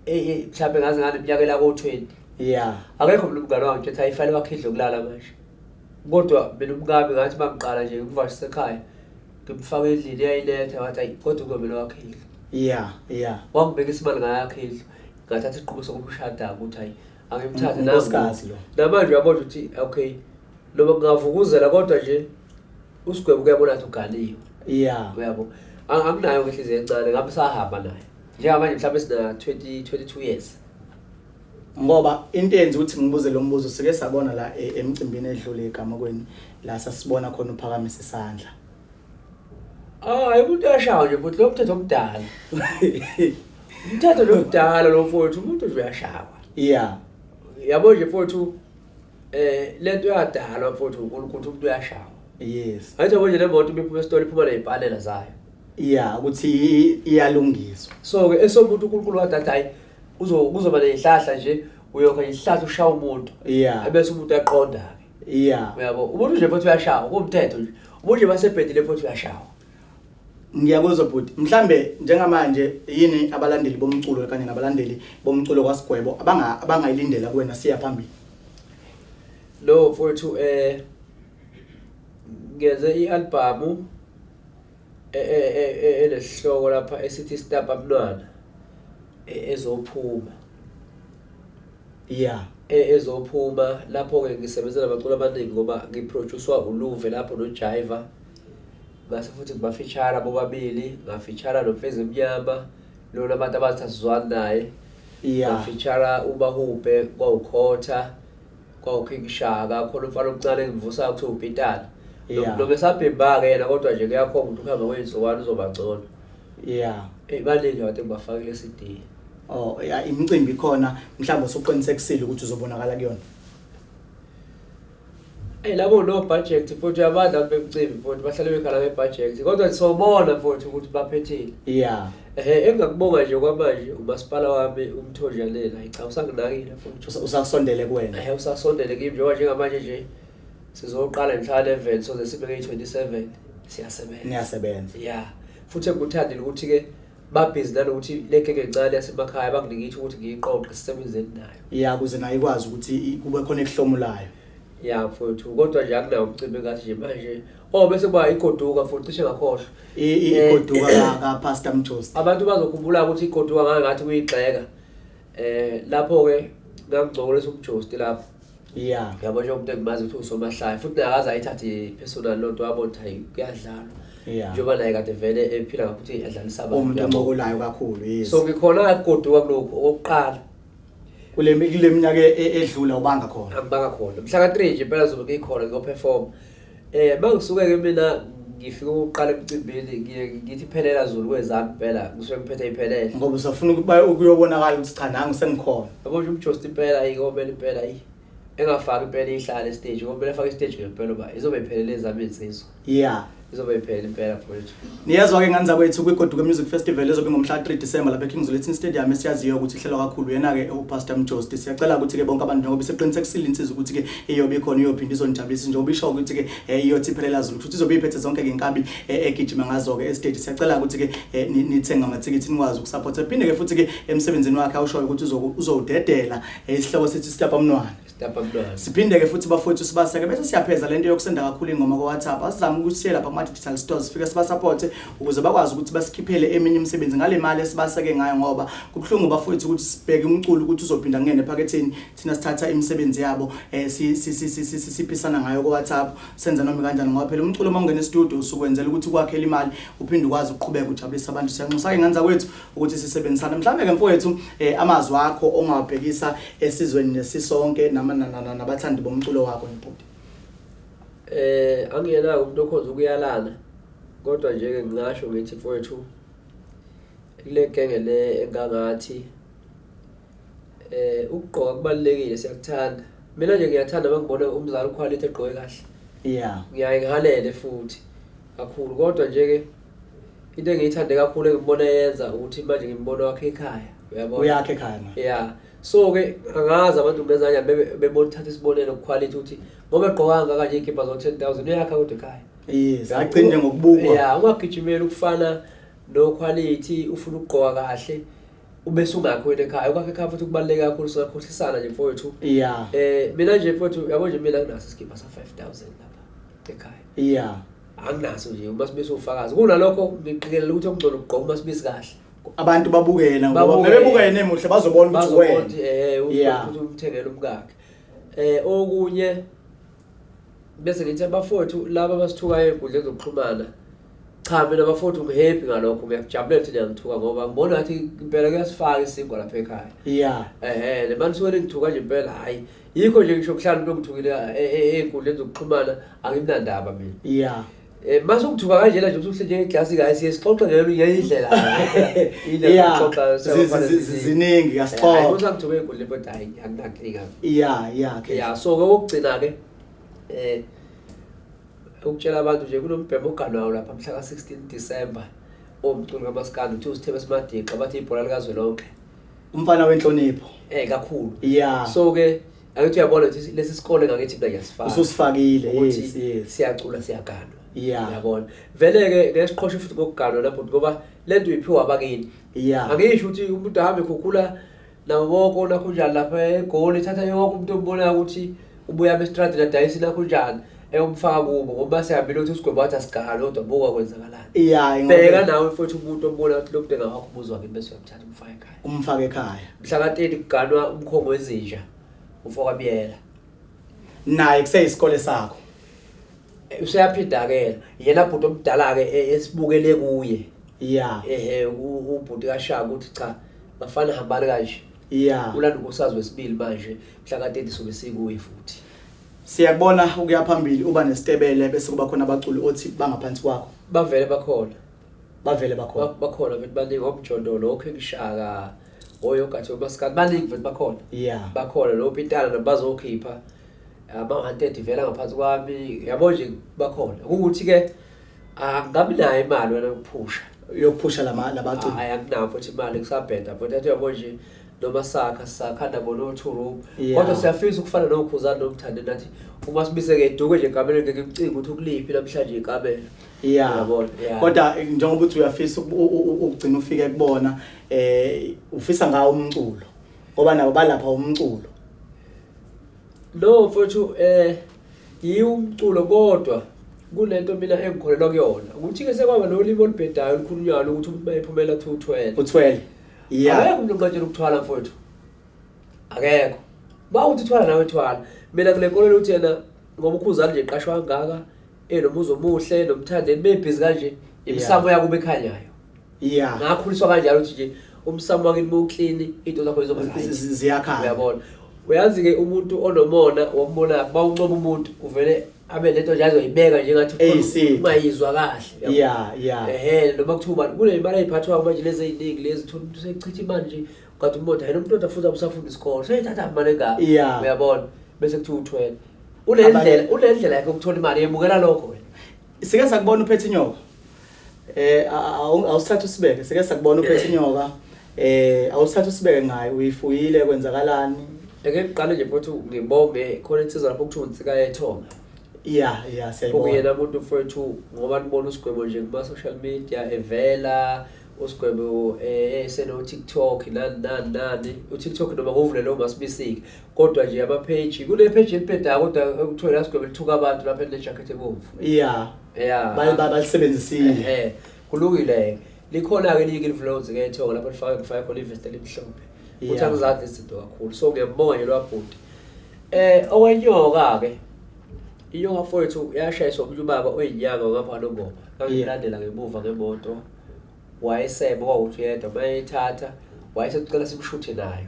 mhlawumbe ngaze nganeminyaka elako-20. Akekho mina umngani wami nje athi ayifale wakhe indlu yokulala manje. Kodwa mina umkami ngathi mangiqala nje ngimvashise ekhaya, ngimfake endlini eyayiletha, wathi ayi kodwa kuzomele wakhe indlu. Yeah, yeah. Wangibeka isimali ngayakhe indlu. Ngathatha isinqumo sokumshada ukuthi hayi angimthathe Unkosikazi lo. Namanje uyabona ukuthi okay noma ngingavukuzela kodwa nje uSigwebo kuyabona ukuthi uganiwe. Uyabo. Anginayo inhliziyo encane, ngabe sahamba naye. Njengamanje mhlawumbe sina 22 years. Ngoba into eyenza ukuthi ngibuze lo mbuzo, sike sabona la emcimbini edlule eGamakweni la sasibona khona uphakamisa isandla. Ah, umuntu uyashawa nje futhi, lo mthetho omdala. Umthetho lo mdala lo mfowethu, umuntu nje uyashawa. Yabo nje mfowethu, lento yadalwa mfowethu uNkulunkulu, umuntu uyashawa. Ayithi yabo nje le moto iphuma esitolo iphuma nezipanela zayo. Yeah, ukuthi iyalungiswa. So ke esomuntu uNkulunkulu wathi hayi kuzoba nezihlahla nje, uyokha isihlahla ushaya umuntu. Ebese umuntu uyaqonda ke. Uyabo, umuntu nje futhi uyashawa, kuwumthetho nje. Umuntu nje basebhedile futhi uyashawa. Ngiyakuzwa bhuti. Mhlambe njengamanje yini abalandeli bomculo kanye nabalandeli bomculo kwaSigwebo abangayilindela kuwena siya phambili? Lo mfowethu, ngenze i-album enesihloko lapha esithi Stop Mntwana, ezophuma. Ezophuma lapho ke ngisebenza nabaculi abaningi ngoba ngiproducewa uLuve lapho noJaiva. Ngase futhi ngibafeature bobabili, ngafeature noMfezi Mnyama, lona abantu abathi asizwani naye. Ngafeature uBahubhe, kwawukhotha, kwawu-King Shaka, khona umfana omncane engimvusayo kuthiwa uPitana. Noma esabhemba-ke yena, kodwa nje kuyakhomba ukuthi ukuhamba kwey'nsukwana uzoba ngcono. Baningi abantu engibafakile CD. Oh, yeah, imicimbi ikhona, mhlawumbe usuqinisekisile ukuthi uzobonakala kuyona. Labo no budget futhi uyabadla abantu bemicimbi futhi bahlale bekhala ngebudget, kodwa sobona futhi ukuthi baphethile. Engingakubonga nje kwamanje umasipala wami uMthonjaneni, hayi cha usanginakile futhi. Usasondele kuwena. Usasondele kimi njengoba njengamanje nje sizoqala mhla 11, soze sibe nge-27 siyasebenza. Niyasebenza. Yeah. Futhi engikuthandile ukuthi ke babhizi nalokuthi le genge encane yasemakhaya banginike ithuba ukuthi ngiyiqoqe sisebenzeni nayo. Yeah, ukuze nayo ikwazi ukuthi kube khona ekuhlomulayo. Yeah mfowethu, kodwa nje akunawo umcimbi engathi nje manje. Oh, bese kuba igoduka futhi cishe ngakhohlwa. Igoduka ka Pastor Mjosi. Abantu bazokhumbula ukuthi igoduka ngathi kuyigxeka. Lapho ke ngangigcokolisa uMjosi lapho. Yabo nje umuntu engimazi ukuthi usomahlaya futhi naye akaze ayithathe personal lonto, wabona ukuthi hayi kuyadlalwa. Njengoba naye kade vele ephila ngokuthi adlalisa abantu. Umuntu oncokolayo kakhulu, yes. So ngikhona ukugoduka kulokhu okokuqala. Kule minyaka edlula ubanga khona. Angibanga khona. Mhla ka 3 nje impela zobe ngikhona ngiyoperform. Mangisuke ke mina ngifike ukuqala emcimbini ngiye ngithi phelela Zulu kwezami impela, ngisuke ngiphethe iphelele. Ngoba usafuna ukuyobonakala ukuthi cha nangu sengikhona. Yabo nje uMjosi impela ayikomela impela ayi. Engafaki impela ihlale estage, ngoba kumele afake istage ngempela ngoba izobe iphelele ezami insizwa. Izobe iphelele impela mfowethu. Niyezwa ke ngane zakwethu kwiGoduka Music Festival ezobe ngomhla 3 December lapha eKing Zwelithini Stadium, esiyaziyo ukuthi ihlelwa kakhulu yena ke uPastor Mjosi. Siyacela ukuthi ke bonke abantu njengoba iseqinisekisile insizwa ukuthi ke iyobe ikhona iyophinda izonijabulisa, njengoba isho ukuthi ke iyothi iphelela Zulu, futhi izobe iphethe zonke ke inkabi egijima ngazo ke estage. Siyacela ukuthi ke nithenge amathikithi nikwazi ukusupport. Phinde ke futhi ke emsebenzini wakhe awushoyo ukuthi uzowudedela isihloko sithi Step Mntwana. Step Mntwana. Siphinde ke futhi bafowethu sibaseke bese siyapheza lento yokusenda kakhulu ingoma ku WhatsApp. Asizame ukuthi siye lapha kuma digital stores sifike sibasupport ukuze bakwazi ukuthi basikhiphele eminye imisebenzi ngale mali esibaseke ngayo, ngoba kubuhlungu bafowethu ukuthi sibheke umculo ukuthi uzophinda ngene ephaketheni, thina sithatha imisebenzi yabo siphisana ngayo ku WhatsApp, senza noma kanjani, ngoba phela umculo uma ungena e-studio usukwenzela ukuthi ukwakhele imali uphinde ukwazi ukuqhubeka ujabulise abantu. Siyanxusa ke ngane zakwethu ukuthi sisebenzisane. Mhlawumbe ke mfowethu amazwi akho ongawabhekisa esizweni nesisonke nabathandi bomculo wakho nibhuti. Angiyena umuntu okhonza ukuyalana, kodwa nje ke ngingasho ngithi mfowethu kule genge le engangathi ukugqoka kubalulekile, siyakuthanda. Mina nje ngiyathanda uma ngibona umzali uQuality egqoke kahle. Ngiyaye ngihalele futhi kakhulu, kodwa nje-ke into engiyithande kakhulu engibona yenza ukuthi manje ngimbona wakhe ekhaya, uyabona? Uyakhe ekhaya manje. Yeah. So-ke angazi abantu kungenza kanjani bebona uthatha isibonelo kuQuality ukuthi ngoba egqoka kangaka nje iy'kibha zo-10 000 uyakha kodwa ekhaya. Yes, agcine nje ngokubukwa. Yeah, ungagijimeli ukufana no-Quality, ufuna ukugqoka kahle ubese ungakhi wena ekhaya. Ukwakha ekhaya futhi kubaluleke kakhulu, singakhohlisana nje mfowethu. Mina nje mfowethu, yabo nje mina nginaso isikibha sa-5 000 lapha ekhaya. Anginaso nje, uma sibese ufakazi. Kunalokho ngiqikelela ukuthi okungcono ukugqoka uma sibisi kahle. Abantu babuke yena ngoba Babuke bebebuka yena. yena emuhle bazobona ukuthi Bazobona wena. ukuthi ukuthi umthengele umkakhe. Okunye bese ngithi abafowethu laba abasithukayo ey'nkundleni zokuxhumana, cha mina bafowethu ngi-happy ngalokho, ngiyakujabulela ukuthi niyangithuka ngoba ngibona ngathi impela kuyasifaka isinkwa lapha ekhaya. Le mali suke ningithuka nje impela, hhayi yikho nje ngisho kuhlala umuntu ongithukile ey'nkundleni zokuxhumana, angimnandaba mina. Mase ungithuka kanjena nje usuhle nje iglasi kayi siye sixoxe ngenye indlela. Indlela yokuxoxa siyabafana Ziningi Hhayi, yasixoxa. usangithuka ey'nkundleni kodwa hhayi anginankinga. Yeah, yeah, okay. Yeah, so ke okugcina ke ukutshela abantu nje kunombhemo oganwayo lapha mhla ka-16 December omculo kaMaskandi uthi uSithebe Simadixa bathi ibhola likazwelonke. Umfana wenhlonipho. Kakhulu. So ke angithi uyabona ukuthi lesi sikole ngakithi mina ngiyasifaka. Ususifakile, Ukuthi yes. siyacula siyaganwa. Uyabona. Vele ke ngeke siqhoshe futhi ngokuganwa lapho ngoba lento uyiphiwa abakini. Angisho ukuthi umuntu ahambe ekhukhula nawo wonke nakho njani lapha eGoli, thatha yonke umuntu ombonayo ukuthi ubuya estradini adayise nakho njani eyomfaka kubo ngoba sihambile ukuthi usigwebo wathi asigane kodwa buka kwenzakalani. Bheka nawe futhi umuntu ombona ukuthi lo muntu engawakho umuzwa kimi bese uyamthatha umfake ekhaya. Umfake ekhaya. Mhla ka-30 kuganwa umkhongo wezinja umfoka Biyela. Naye kuseyisikole sakho. Useyaphinda-ke yena bhuti omdala-ke esibukele kuye. Ehe, ubhuti kaShaka ukuthi cha bafana hambani kanje. Ulanda unkosikazi wesibili manje mhla ka-30 sobe sikuye futhi. Siyakubona ukuya phambili uba nesitebele bese kuba khona abaculi othi bangaphansi kwakho. Bavele bakhona. Bavele bakhona. Bakhona futhi baningi omjondolo, oKing Shaka, oyogathi omaskandi baningi futhi bakhona. Bakhona lo Pitana nabazokhipha ama-130 vela ngaphansi kwami, yabo nje bakhona. Ukuthi ke angabi nayo imali wena yokuphusha. Yokuphusha lama labaculi. Hayi akunayo futhi imali kusabheda futhi athi uyabo nje noma sakha sakhanda bona o-two room. Kodwa siyafisa ukufana noKhuzani noMthandeni nathi uma sibise-ke eduke nje ekamelweni ngeke imcinge ukuthi ukuliphi namhlanje ikamelo. Uyabona? Yeah. Kodwa njengoba uthi uyafisa ukugcina ufike kubona, ufisa ngawo umculo ngoba nabo balapha umculo. No mfowethu, yiwo umculo kodwa kunento mina engikholelwa kuyona ukuthi ke sekwaba nolimi olubhedayo olukhulunywayo ukuthi umuntu mayephumela kuthiwa uthwele. Uthwele. Akekho umuntu onqatshelwa ukuthwala mfowethu. Akekho. Ba uthi uthwala nawe thwala. Mina kule nkolelo uthi yena ngoba uKhuzani nje eqashwa kangaka enomuzi omuhle nomthandeni bebhizi kanje imisamo yakuba ekhanyayo. Ngakhuliswa kanjalo ukuthi nje umsamo wakini bowuclean into zakho zizoba right. Ziyakhanya. Uyabona. Uyazi ke umuntu onomona wombona bawuncoma umuntu uvele abe lento nje azoyibeka njengathi Eyisici. ungayizwa kahle. Uyabona? Yeah, yeah. Ehhe noma kuthiwa ubani kunemali eyiphathwayo manje lezi eziningi lezi uthola umuntu usechitha imali nje kanti umuntu hayi umuntu futhi abusafunda isikole seyithatha imali engaka. Uyabona bese kuthiwa uthwele. Unendlela yakhe ukuthola imali yemukela lokho wena. Sike sakubona uphethe inyoka. Awusithatha usibeke, sike sakubona uphethe inyoka. Awusithatha usibeke ngayo, uyifuyile kwenzakalani? Ake ngiqale nje futhi ngibonge khona insizwa lapho kuthiwa uNsika yethonga. Yeah, yeah, siyayibona. Okuyena umuntu mfowethu ngoba nibona usigwebo nje kuma social media evela usigwebo eseno TikTok nani nani nani uTikTok noma kuvule lo masibisiki kodwa nje ama page kule page elibhedayo kodwa ekuthiwa la sigwebo lithuka abantu lapha ene jacket ebomvu. Yeah. Balisebenzisile. Kulungile. Likhona ke elinye ilivule uNsika yethonga lapho lifake ngifake khona ivest elimhlophe. Uthi angizazi izinto kakhulu so ngiyambonga nje lwabhuti. Owenyoka ke inyoka mfowethu yashayiswa umuntu ubaba oyinyanga ngapha nongoma. Ngangilandela ngemuva ngemoto. Wayesebe kwawuthi yedwa mayithatha wayesecela simshuthe nayo.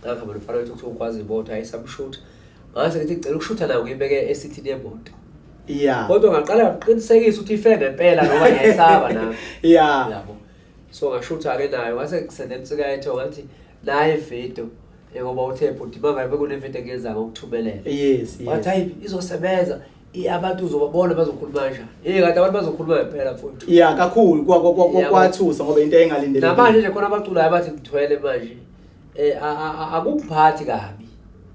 Ngahamba nomfana wethu kuthiwa ukwazi imoto ayisamshutha. Ngase ngithi ngicela ukushutha nayo ngiyibeke esithini yemoto. Kodwa ngaqala ngaqinisekisa ukuthi ife ngempela ngoba ngiyayisaba nami. Yabo. So ngashutha ke nayo ngase ngisende insika yethu ngathi nayi video. Ngoba uthe bhuti mangabe kunevideo engiyenza ngokuthumelela. Yes. Wathi hayi izosebenza, abantu uzobabona bazokhuluma kanjani. Kanti abantu bazokhuluma ngempela mfowethu. Yeah, kakhulu kwathusa ngoba into engalindelekile. Namanje nje khona abaculayo abathi ngithwele manje. Akungiphathi kabi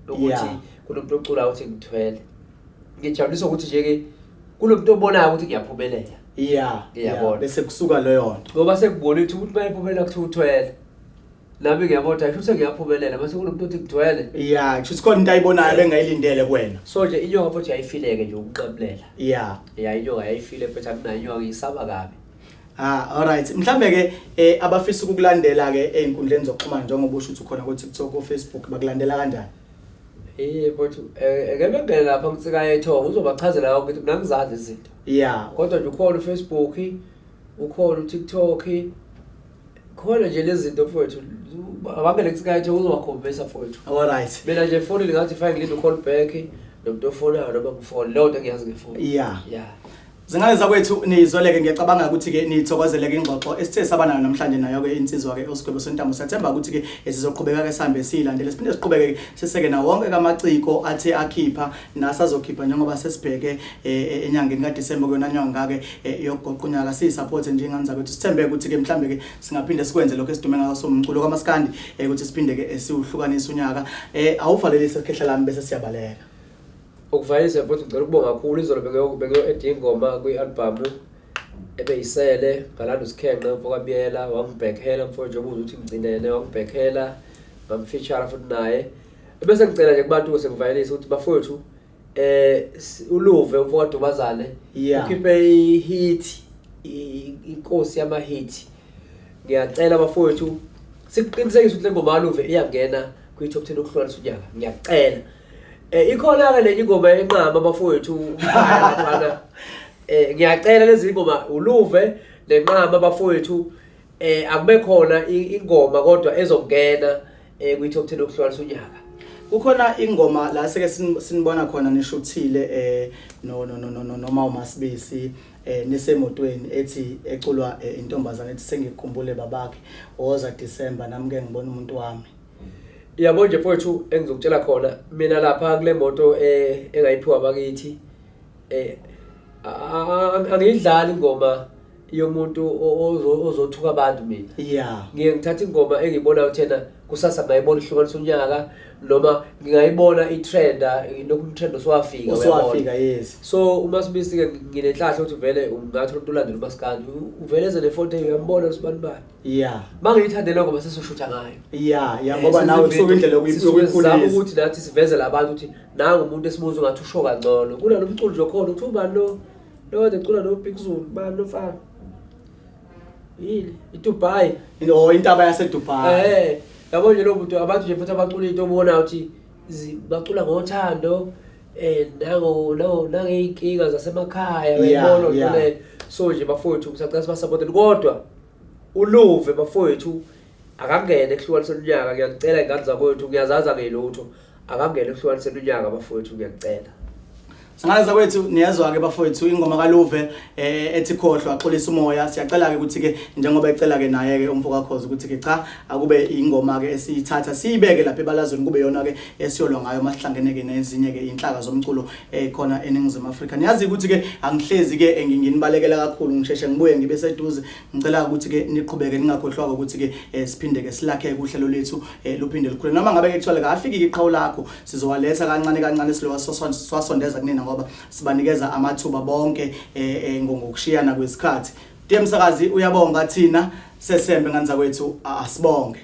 ukuthi kunomuntu oculayo uthi ngithwele. Ngijabulisa ukuthi nje ke kunomuntu obonayo ukuthi ngiyaphumelela. Yeah, bese kusuka leyo nto. Ngoba sekubona ukuthi umuntu mayephumelela kuthiwa uthwele. Nami ngiyabona ukuthi sengiyaphumelela mase kunomuntu othi ngithwele. Yeah, kusho khona into ayibonayo bengayilindele kuwena. So nje inyoka futhi yayifileke nje ukunqamulela. Yeah. Yeah, inyoka yayifile futhi akunayo inyoka ngiyisaba kabi. Ah, alright. Mhlambe ke abafisa ukukulandela ke einkundleni zokuxhumana njengoba usho ukuthi ukhona ku TikTok, ku Facebook, bakulandela kanjani? Mfowethu, eke bengene lapha kuNsika Yethongo uzobachazela yonke ukuthi mina ngizazi izinto. Yeah. Kodwa nje ukhona uFacebook, ukhona uTikTok, khona nje lezi zinto mfowethu. Abangene kuNsika Yethongo uzobakhombisa mfowethu. Alright. Mina nje efonini ngathi fine ngilinde call back nomuntu ofonayo noma ngifone leyo nto engiyazi ngefoni. Yeah. Yeah. Zingane zakwethu nizoleke, ngiyacabanga ukuthi ke nithokozeleke ingxoxo esithe saba nayo namhlanje nayo ke insizwa ke uSigwebo Sentambo. Siyathemba ukuthi ke sizoqhubeka ke sihambe siyilandele, siphinde siqhubeke ke siseke nawo wonke kamaciko athe akhipha nasazokhipha njengoba sesibheke enyangeni kaDisemba kuyona nyanga ke yokugoqa unyaka. Siyisupport nje ingane zakwethu, sithembe ukuthi ke mhlambe ke singaphinde sikwenze lokho esidume ngakho somculo kaMaskandi ukuthi siphinde ke siwuhlukanise unyaka. Awuvalelise khehla lami bese siyabaleka. Ukuvalelisa futhi ngicela ukubonga kakhulu. Izolo bengiyo-eda ingoma kwi-albhamu ebeyisele ngalanda uSikhenqe mfokabiyela, wangibhekhela mfo njengoba uze uthi ngigcinene, wangibhekhela ngamfeature futhi naye. Bese ngicela nje kubantu sengivalelisa ukuthi bafowethu uLuve umfokadubazane ukhiphe i-hit, inkosi yama-hit. Ngiyacela bafowethu sikuqinisekise ukuthi le ngoma kaLuve iyangena kwi-top 10 ukuhlukanisa unyaka. Ngiyacela. Ikhona ke lenye ingoma enqama bafowethu umkhaya laphana. Ngiyacela lezi ingoma uLuve nenqama bafowethu, akube khona ingoma kodwa ezongena kwi-top 10 ukuhlukanisa unyaka. Kukhona ingoma la seke sinibona khona nishuthile no no no no noma uMasibisi nisemotweni ethi eculwa intombazane ethi sengikukhumbule babakhe, woza December nami ke ngibona umuntu wami. Yabo nje mfowethu engizokutshela khona mina lapha kule moto engayiphiwa bakithi, angiyidlali ingoma yomuntu ozothuka abantu mina. Ngiye ngithatha ingoma engiyibonayo thena kusasa ngayibona ihlukanisa unyaka noma ngingayibona itrenda, lokhu umtrend uswafika, Uswafika, yes. So uMasibisi ke nginenhlahla ukuthi vele ungathi umuntu ulandela uMaskandi, uvele eze nefonte uyambona usibani bani. Mangiyithande lokho bese soshutha ngayo. Ngoba nawe kusuke indlela yokuyikhulisa. Ukuthi nathi sivezele abantu ukuthi nangu umuntu esimuzwa ngathi usho kangcono. Kunalo mculo nje okhona uthi ubani lo? Lo kade ecula no Big Zulu, bani lo mfana? Yini? IDubai. Oh, intaba yaseDubai. Yabo nje lo muntu abantu nje futhi abacula into obona ukuthi bacula ngothando, nango no nangeyinkinga zasemakhaya, uyayibona nje le. So nje bafowethu ngisacela sibasupporte kodwa uLuve bafowethu akangene ekuhlukaniseni unyaka. Ngiyacela ingane zakwethu, ngiyazaza ngelutho, akangene ekuhlukaniseni unyaka bafowethu, ngiyacela. Singane zakwethu niyezwa ke bafowethu ingoma kaLuve ethi khohlwa xolisa umoya. Siyacela ke ukuthi ke njengoba ecela ke naye ke umfo kaKhoza ukuthi ke cha akube ingoma ke esiyithatha siyibeke lapha ebalazweni kube yona ke esiyolwa ngayo masihlangene ke nezinye ke inhlaka zomculo khona eNingizimu Afrika. Niyazi ukuthi ke angihlezi ke nginibalekela kakhulu, ngisheshe ngibuye ngibe seduze. Ngicela ukuthi ke niqhubeke ningakhohlwa ukuthi ke siphinde ke silakhe kuhlelo lethu luphinde lukhule. Noma ngabe ke kuthiwa ke afiki iqhawe lakho sizowaletha kancane kancane siwasondeza kunina ngoba sibanikeza amathuba bonke ngokushiyana kwesikhathi. DM Msakazi uyabonga, thina sesembe ngane zakwethu, asibonge.